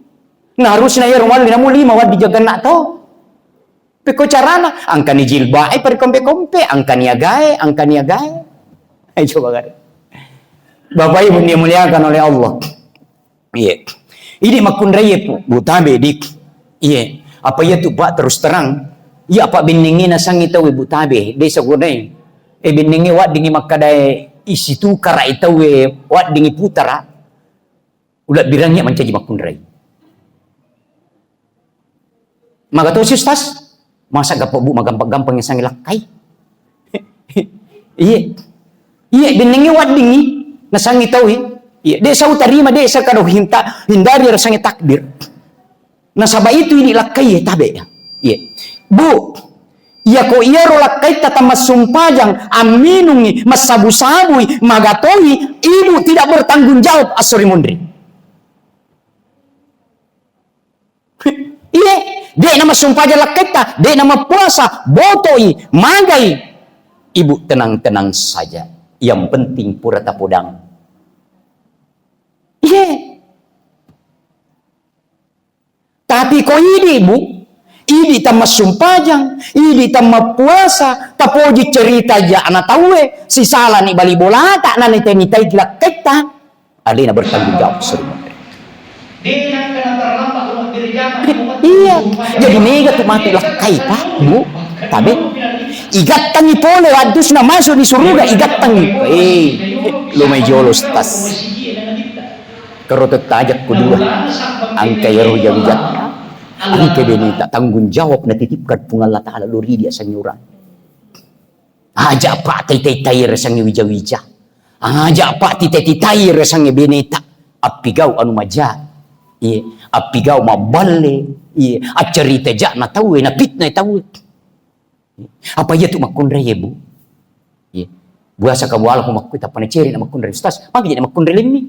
Na harusna iyaro ngoalli namu lima waddi jaganna to. Pekko carana, angkani jilbab, eh, perkompe-kompe, angkani agae, angkani agae. Eh, coba gare. Bapak Ibu yang dimuliakan oleh Allah. Iye. Idi makkunraie, Bu, Bu Tabe, dik. Iye. Apa iya tu, Pak, terus terang? Iya, apa bennengnge nasangi tau, Bu Tabe, desa gunai. Eh, bennengnge waddingi makkadae isi tukara i tau, eh, waddingi putara. Ulabbirangngi mancaji makkunrai. Maga tosi, Ustaz? Masa gappa, Bu, magampang-gampang yang sangi lakkai? Iye. Iye, bennengnge waddingi, nasangi taui. Iye, de sau tarima, de sa kado hinta, hindari ero sangi takdir. Nasaba itu idi lakkai, iye, tabe. Iye. Bu, iyako iyaro lakkaitta tamassumpajang, amminungi, massabu-sabui, magatoi, ibu tidak bertanggung jawab, assori munri. Iye, de na massumpajang lakkaitta, de na mappuasa, botoi, magai. Ibu tenang-tenang saja. Yang penting pura tapodang. Iye. Tapi ko idi, Bu, idi tammassumpajang, idi tammappuasa, tapoji cerita ja ana tauwe, sisalani bali bolata, nanita-nitai lakkaitta. Alena bertanggung jawab, saudara. Iya, jadi mega tu matu lakkai, Pak, Bu, tabe. Igattangi pole, waddusna masuk di suruga, igattangi. Eh, lo mai jolo, stas. Karo tettajakku dua. Angka ero wija-wijatta. Angka beneta, tanggung jawab natitipkan Puang Allah Ta'ala lo ridi asangi urang. Aja pa taitai-tai resangi wija-wija. Aja pa titai-titai resangi beneta. Appigau anu maja. Iye, appigau mabballe. Iye, accarita ja'na tauwe, napitnai tauwe. Apa iya tu makkunrai, Bu? Iye. Buasa kabuala ku makkui tappa naceri na makkunrai, Ustaz. Magi jadi makkunrai lemmi?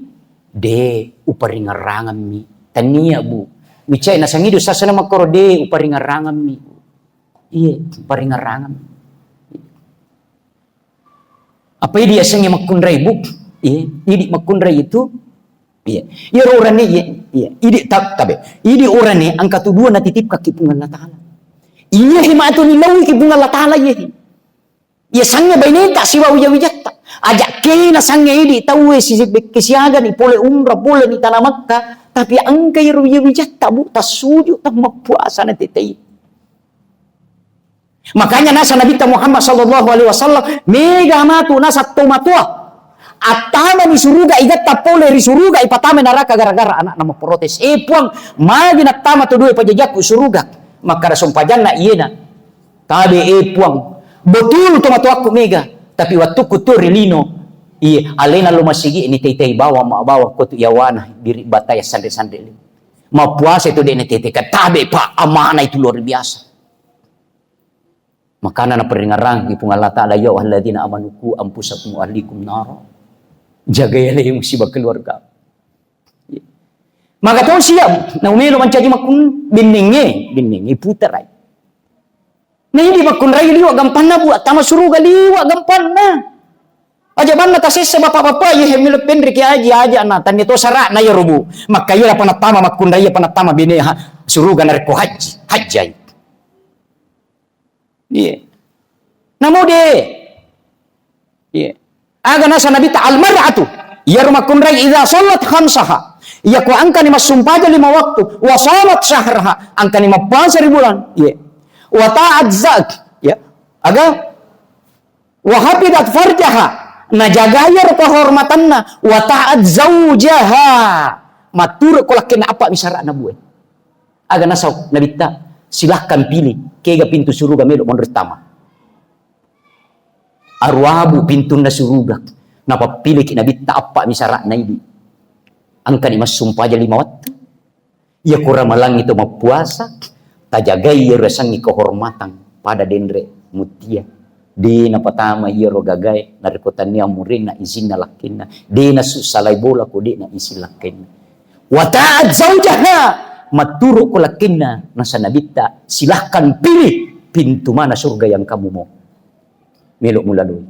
De, uparingarangammi. Tania, Bu. Wicai nasangidu sasana makkoro, de, uparingarangammi. Iye, uparingarangammi. Apa idi asengnge makkunrai, Bu? Iye, idi makkunrai itu. Iye. Iyaro urane, iye, iye. Idi tab-, tabe. Idi urane angka tu dua natitipkaki Puang Allah Ta'ala. Iye he matu ni lauiki Puang Allah Ta'ala iye he. Iya sangnge baineta sibawa wija-wijatta. Aja kena sangnge idi tauwe si-, si-, kesiagani pole umrah, pole ni tanah Makkah, tapi angka iyaro wija-wijatta, Bu, tassuju, tammappuasa na tetei. Makanya nasa Nabitta Muhammad sallallahu alaihi wasallam, mega matu nasa tomatoa. Attamani suruga, igatta pole ri suruga, ipatama naraka gara-gara anakna memprotes. Eh, Puang, magi nattama tu dua pajajakku suruga? Makkada sompajanna iyena. Tabe, eh, Puang, betul tomatoakku mega, tapi wattukku tuo ri lino, Iya, alena lo masigi ni tei-tei bawang, ma bawang ko tu yawana biri bata ya sanre-sanre li. Mappuasa itu dek ni tete katabe, Pak, amanah itu luar biasa. Makana naperingarang di Puang Allah Ta'ala, "Ya ayyuhalladzina amanu qu anfusakum wa ahlikum nara." Jagai alai musibah keluarga. Maka to siap, na umelo mancaji makkun binnengnge, binnengnge putarai. Na idi makkunrai liwa gampanna, Bu, tama suruga liwa gampanna. Aja banna tasessa bapak-bapak, ye, melo penriki aji, aja na, tanni to sara'na ya rubu. Makka iya panattama makkunrai, iya panattama bine ha, suruga narekko haji, hajjai. Iya. Namo de. Iya. Aga nasa Nabitta, "Al-mar'atu," iyaro makkunrai, "idza shallat khamsaha," iyako engkani massumpaja lima waktu, "wa shamat syahraha," engkani mappuasa ri bulan, iya, "wa ta'at zak," iya, aga, "wa hafidzat farjaha," najagai iyaro kehormatanna, "wa ta'at zaujaha," matturu ko lakkenna apa misara'na bue. Aga nasa Nabitta, "Silahkan pilih, kega pintu suruga melo monro tama." Aruabu pintunna suruga. Napappiliki Nabitta appa misara'na idi. Engkani massumpaja lima wettu. Iya ko ramalangi to mappuasa, tajagai iyaro yasengnge kehormatan pada denre mutia. De napatama iyaro gagae, narekko tania murinna izinna lakkenna. De nasu salai bola ko de na izin lakkenna. Wa ta'at zaujaha, matturu ko lakkenna, nasa Nabitta, "Silahkan pilih pintu mana surga yang kamu mau." Melo mulalui.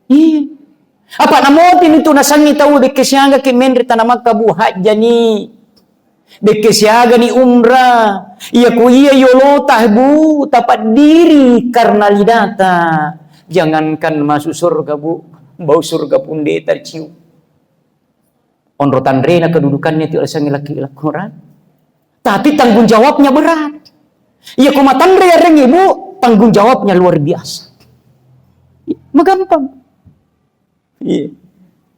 Iya. Apa namoti nitu nasengngi tau bekke siaga ki menre tana Makkah, Bu, hajjani. Bekke siagani umrah. Iya ku iya yolota, Bu, tapaddiri karena lidata. Jangankan masuk surga, Bu, bau surga pun de tarcium. Onro tanrena kedudukannya tu alasannya laki-laki orang. Tapi tanggung jawabnya berat. Iya, ko matanre yareng ibu, tanggung jawabnya luar biasa. Magampang. Iya.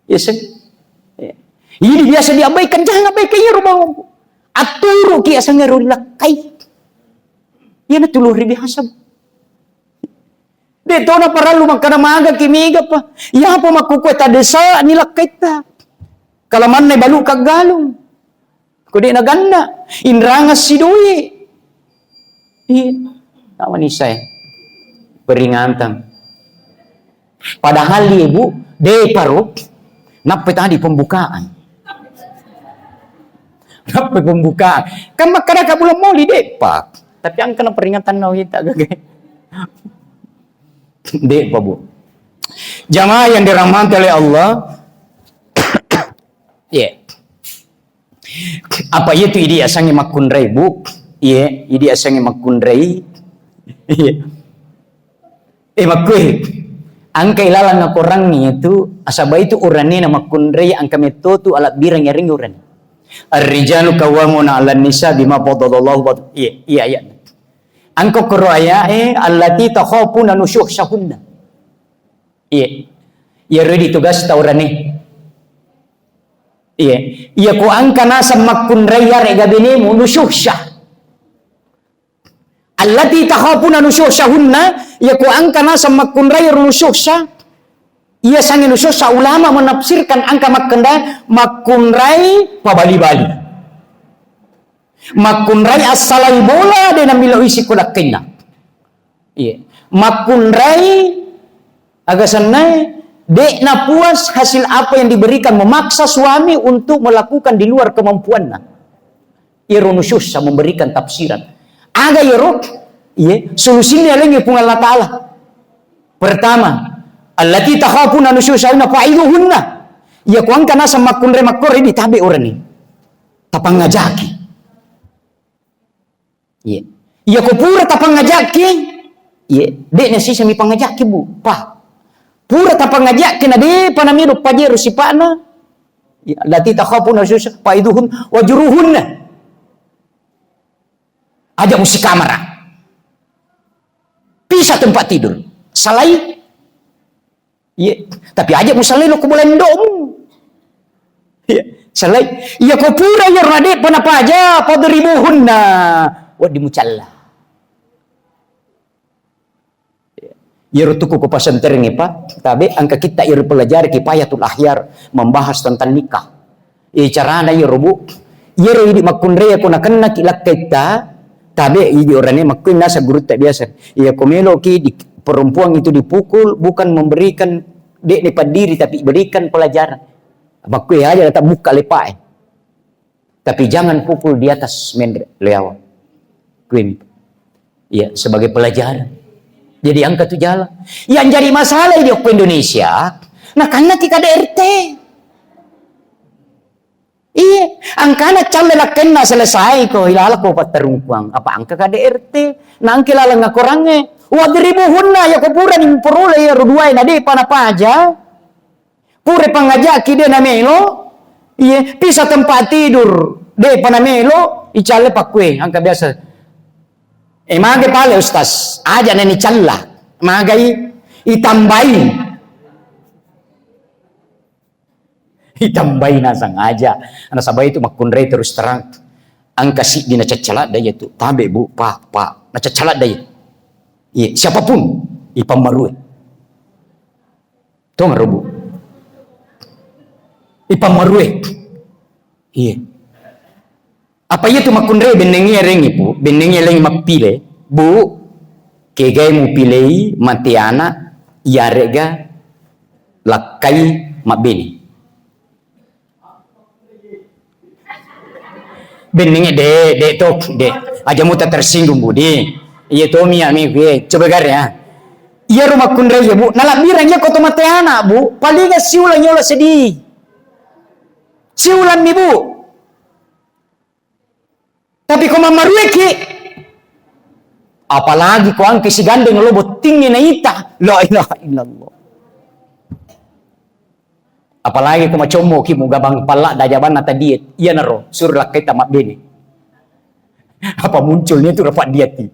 Iya, seng. Iya. Ini biasa diabaikan, jangan abaikan iya rumah. Aturu ki asang ero lakkai. Iya, na tu luar biasa. De to na parallu makkada maga ki mega pa. Iya apa makkukue tadesa ni lakkaitta. Kalamanna balu kaggalung. Ko de naganna, inrangeng sidui. Iya. Tawa ni saya. Peringatan. Padahal ibu, de paro, nappa tadi pembukaan. Nappa pembukaan. Kan makkada ka bulan moli, de pa. Tapi angkana peringatan na wita gaga. De pa, Bu. Jamaah yang dirahmati oleh Allah. Iya. Apa iya tu idi asangnge makkunrai, Bu? Iya, idi asangnge makkunrai. Iya. Eh, makkue. Angka ilalang akorangngi itu, asaba itu uranena makkunrai, angka metto tu alabbirang yaring urane. Ar-rijalu qawwamuna 'alan nisa bima faddalallahu ba'd-, iya, iya, iya. Angka koro ayae, allati takhafuna nusyuhsyahunna. Iya. Iya redi tugas taurane. Iya. Iya ko angka naseng makkunrai yarega benemu nusyuhsyah. Allati takhafuna nusyuhsyahunna, iya ko angka naseng makkunrai ro nusyuhsyah. Iya sangi nusyuhsyah ulama menafsirkan angka makkenda makkunrai pabali-bali. Makkunrai assalai bola de namilo isi ko lakkainna. Iya. Makkunrai, aga sennae, de napuas hasil apa yang diberikan, memaksa suami untuk melakukan di luar kemampuanna. Iyaro nusyuhsyah memberikan tafsiran. Aga iyaro, iya, solusinya lainnya Puang Allah Ta'ala. Pertama, allati takhafuna nusyuhsyahunna fa'iduhunna. Iya ko angka naseng makkunrai makkoro ditabe orani. Tapangajaki. Iya. Iya ko pura tapangajakke, iya, de na sisa mi pangajakke, Bu. Pa. Pura tapangajakke na de pa namiru pajero sipa'na. Iya, allati takhafuna nusyuhsyahunna fa'iduhunna wahjuruhunna. Aja musi kamara. Pisah tempat tidur. Salai Iya, tapi aja musalai lo ko bola indomu. Iya, salai. Iya ko pura iya rade pana paja padribuhunna. Wadi mucalla. Iya. Iyaro tuku ko pasenterengnge, Pak, tabe engka kitta iyaro pelajari Kifayatul Akhyar membahas tentang nikah. E, carana iyaro, Bu. Iyaro idi makkunrai ko nakennaki lakkaitta, tabe idi orane makkui nasa gurutta biasa. Iya ko meloki di, perempuan itu dipukul bukan memberikan, de' ni paddiri tapi berikan pelajaran. Makkui aja data buka lepae. Tapi jangan pukul di atas menre leawa. Queen. Iya, sebagai pelajaran. Jadi angka tu jalan. Yang jadi masalah di okko Indonesia, nakannaki K D R T. Iya, angkana calle lakkenna selesai ko ilala ko patterungkuang. Apa angka K D R T? Nangke laleng akorangnge. Wadribuhunna, ya ko pura ni purule ya ruduai na depa na paja. Pura pangajaki de na melo, iye, pisa tempat tidur, de pa na melo, icalle pakkue, angka biasa. Eh, mage pale, Ustaz, aja na ni calla, magai, itambai. Itambai nasang aja. Nasaba itu makkunrai terus terang. Angka siddi na caccaladda iya tu. Tabe, Bu, Pak, Pak. Na caccaladda iya. Iya, siapapun, ipammarue. Tongaro, Bu. Ipammarue. Iya. Apa iya tu makkunrai bennengi erengi, Bu? Bennengi erengi mappile, Bu. Kegai mupilei mate ana, iyarega lakkai mabbene. Bennengi de, de to, de. Aja muta tersinggung, Bu, di. Iya to mi ami, ye, coba gare ya. Iya rumah kunrai ya, Bu. Nalabbirang iya ko to mate ana, Bu. Palinga siulang yola sedih. Siulang mi, Bu. Tapi ko mammarueki, apalagi ko angke sigandeng lo bottingnge naita, la ilaha illallah. Apalagi ko macommo ki mugabang palla dajabanna tadie, iyanaro suru lakkaita mabbene. Apa muncul ni tu dapat dia ti.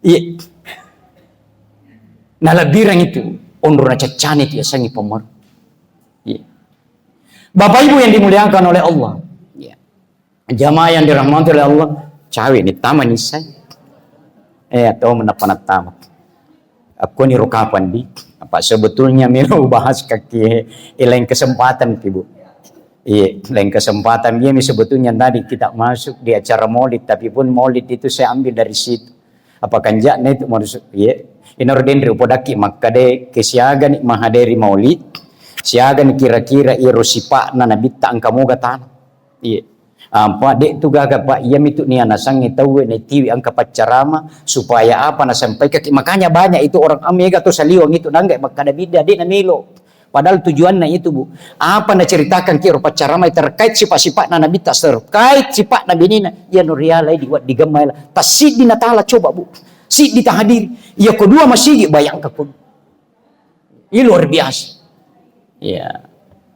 Iya. Nalabbirang itu, onro na caccane tu yasangi pammaru. Iya. Bapak Ibu yang dimuliakan oleh Allah. Iya. Jamaah yang dirahmati oleh Allah, cawe ni tama ni sai. Eh, atau menapa natama. Aku ni ro kapan di? Apa sebetulnya melo bahas kaki, eh, lain kesempatan ki, Bu. Iya, lain kesempatan dia mi sebetulnya tadi kita masuk di acara Maulid, tapi pun Maulid itu saya ambil dari situ. Apa kanja'na itu maksud, iya. Inaro denre upodakki makkade kesiagani mahaderi Maulid, siagani kira-kira iro sipa'na nabitta engka moga tana. Iya. Apa, de' tu gaga, Pak, iyami tu nia nasangi tauwe naitiwi angka paccarama, supaya apa nasampaikaki. Makanya banyak itu orang, ah, mega to saliwang itu nangga makkada bidda, de' namelo. Padahal tujuanna itu, Bu. Apa naceritakan ki ro paccarama terkait sifat-sifatna Nabi ta, terkait sifat Nabi nina, iya no rialai di wat digemma ila. Tasiddi natala coba, Bu. Siddi tahadiri. Iya ko dua masigi, bayangkan ko. Ini luar biasa. Ya.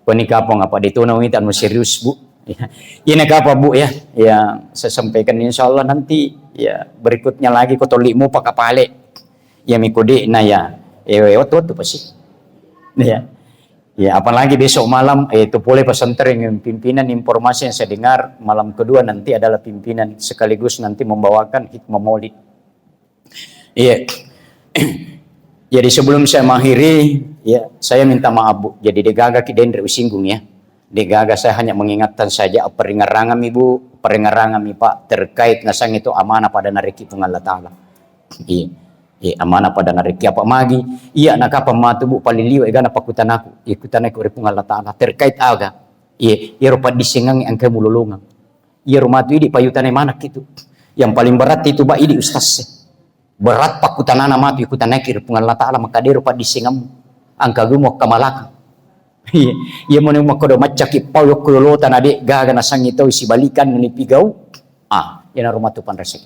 Koni kapang apa dituna wita anu serius, Bu. Ya. Ini apa, Bu, ya? Ya, saya sampaikan insya Allah nanti ya berikutnya lagi ko tollimu pakapale. Ya, mikudi na ya. Eh, waktu-waktu pasti. Ya. Ya, apalagi besok malam, eh, itu pole pesantren yang pimpinan informasi yang saya dengar malam kedua nanti adalah pimpinan sekaligus nanti membawakan hikmah maulid. Iya. Jadi sebelum saya mengakhiri, ya, saya minta maaf, Bu. Jadi degaga ki denre usinggung ya. Degaga saya hanya mengingatkan saja, peringarangan Ibu, peringarangan Pak terkait nasang itu amanah pada nareki Puang Allah Ta'ala. Iya. Iya, amanah pada nareki apa magi. Iya, nakapa matu, Bu, paling liwa egana pakutanaku. Ikutanaku ri Puang Allah Ta'ala terkait aga. Iya, iyaro paddissengang engka mulolongang. Iyaro matu idi payutane manakki tu. Yang paling berat itu ba idi ustaz. Berat pakkutanana matu ikutanaiki ri Puang Allah Ta'ala, maka dero paddissengammu. Angka gumu akka malaka. Iya, iya mone makkodo maccaki pau yokko yolota na de gaga nasangi tau sibalikan ni pigau. Ah, iyana rumah tu panrasik.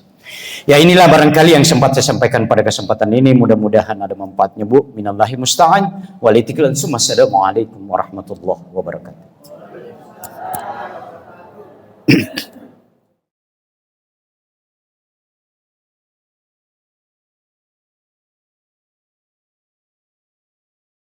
Ya, inilah barangkali yang sempat saya sampaikan pada kesempatan ini. Mudah-mudahan ada manfaatnya, Bu. Minallahi musta'an. Walitiklan summa. Assalamualaikum warahmatullahi wabarakatuh.